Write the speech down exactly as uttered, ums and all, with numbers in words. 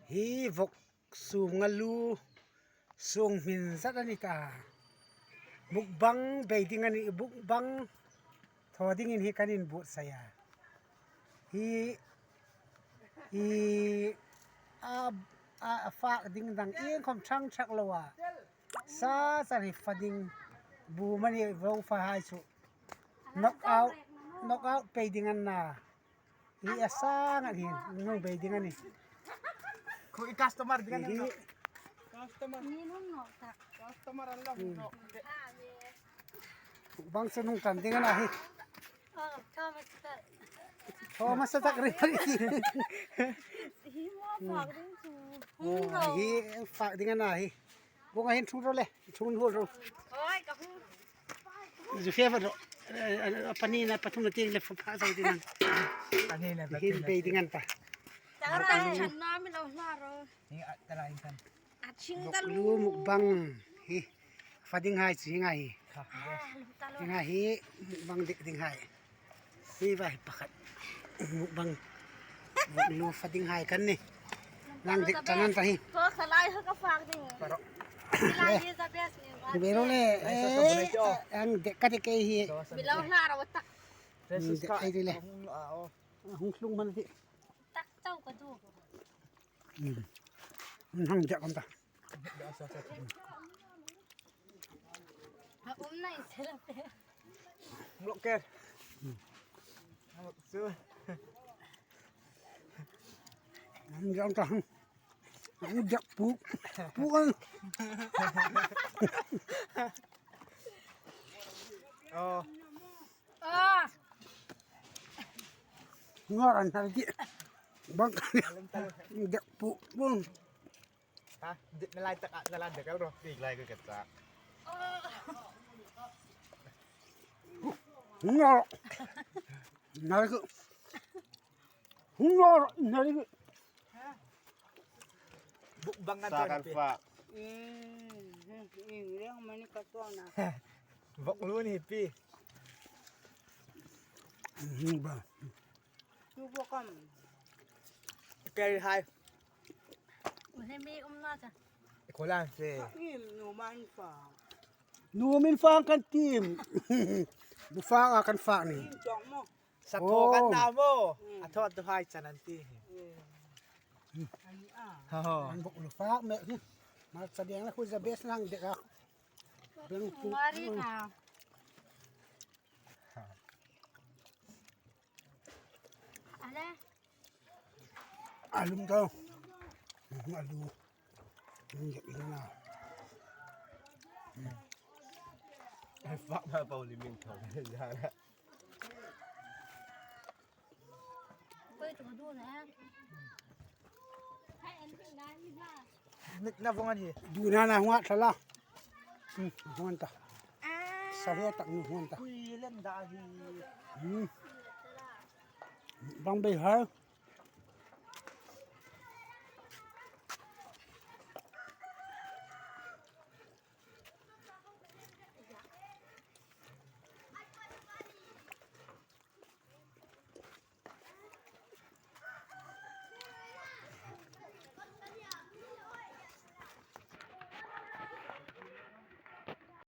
Hi vok sum nga lu sung hmin zat a ni ta. Mukbang bei ding a ni, mukbang thaw dingin hi kan inbuotsai a. Hi, hi, a, a, a fak ding dang iengkhom ṭhang ṭhak lo a. Sa char hi fa ding bu mani vo fa hai chu. Knock out, knock out pei ding an na. Hi a sang an hin, nung bei ding a ni. Khu i customer ding a ni. Hi. Customer. Ni nung no ta. Customer an la hung no. Bang se nung tan ding a na hi. Oh, Thomas ta. Thomas ta kri. Hi mo fak ding chu. Oh, hi fak ding a na hi. Bung a hin thung ro le, thung hul ro. Oi, ka hung. Zu fe va ro. Eh, eh, pani na pathum na ting le fa pha zau ding an. Pani na hin pathum na bei ding an ta. Tara chan na mi lo hla ro. Ni a tara in kan. A ching ta lu. Lu mukbang. Hi. Fa ding hai chi ngai. Kha. Ah, lu ta lo. Ngai hi mukbang dik ding hai. Hi va hi pakhat. Mukbang. Mukbang lu fa ding hai kan ni. Nang dik tanan ta hi. Ko khalai ha ka fak ding. Paro. Khalai hi the best ni. Bero le. Ai, sa, sa, eh, sa, ang dik ka dik ke hi. Sa, sa, mi lo hla ro ta. Ai, ri le. Hung, ah, oh. Hung hlung man hi. Tak chau ka du. Hmm. Hung hang dik kan ta. A um nai se la te. Blocker. Su. Ang jang ta. Ang jak pu. Pu ang. Oh. Ah. Ngar an hal di. Bang. Ang jak pu. Pu. Ha, di, na lai tak, na lai tak, ro. Di lai ko kata. Hung ro. Na lai ko. Hung ro, na lai ko. Buk bang kan. Sa kan fa. Hmm, hmm, hmm, yang mani ka to na. Bok lu ni pi. Hmm, ba. Chu bok am. Kei hai. Ule mi um na ta. Ko lan se. Im nu man fa. Nu min fa kan tim. Bu fa a kan fa ni. Im chong mo. Sa thaw kan na mo. Hmm. A thaw tu hai chan an ti. Hmm. Ani a. Ho. An bok lu fa me hi. Ma sa deng la khu za bes nang de ka. Beng ku. Mari ka. Ale. Alum tau. Alu. Ini, ini na. Ai, fak ma pau liming tau. Koi tu du na. Hai, an ting na ni ba. Nik na vong an hi. Du na na hung a thala. Hmm, hung ta. Ah. Sa hua tak ni hung ta. Ui, len da hi. Hmm. Bang bei hai.